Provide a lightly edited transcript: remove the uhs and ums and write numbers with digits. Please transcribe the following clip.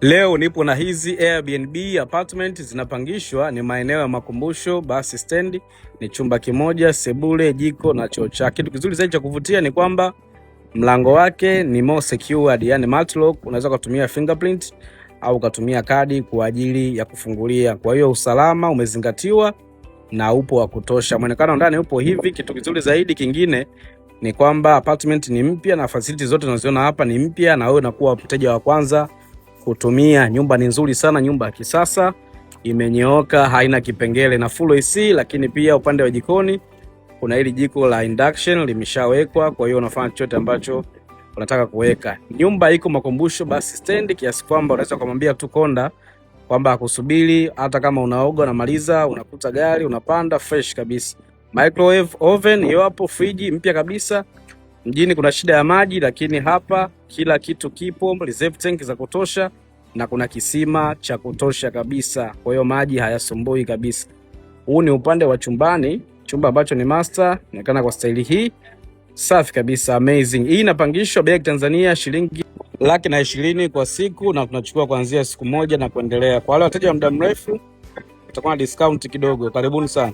Leo nipo na hizi Airbnb apartment zinapangishwa, ni maeneo ya Makumbusho bus stand, ni chumba kimoja, sebule, jiko na choo chake. Kitu kizuri zaidi cha kuvutia ni kwamba mlango wake ni more secured, yani multi-lock, unaweza kutumia fingerprint au ukatumia kadi kwa ajili ya kufungulia. Kwa hiyo usalama umezingatiwa na upo wa kutosha. Mwonekano ndani upo hivi. Kitu kizuri zaidi kingine ni kwamba apartment ni mpya na facility zote unaziona hapa ni mpya, na wewe unakuwa mteja wa kwanza kutumia. Nyumba ni nzuri sana, nyumba ya kisasa imenyooka, haina kipengele na full AC. Lakini pia upande wa jikoni kuna hili jiko la induction limeshawekwa, kwa hiyo unafanya chochote ambacho unataka kuweka. Nyumba iko Makumbusho bus stand, kiasi kwamba unaweza kumwambia tu konda kwamba akusubiri, hata kama unaoga unamaliza, unakuta gari unapanda fresh kabisa. Microwave oven hiyo hapo, friji mpya kabisa. Mjini kuna shida ya maji, lakini hapa kila kitu kipo, reserve tank za kutosha na kuna kisima cha kutosha kabisa, kwa hiyo maji hayasumbui kabisa. Huu ni upande wa chumbani, chumba ambacho ni master, inaonekana kwa staili hii safi kabisa, amazing. Hii inapangishwa bei ya Tanzania shilingi 120,000 kwa siku, na tunachukua kuanzia siku moja na kuendelea. Kwa wale wateja wa muda mrefu utakuwa na discount kidogo. Karibuni sana.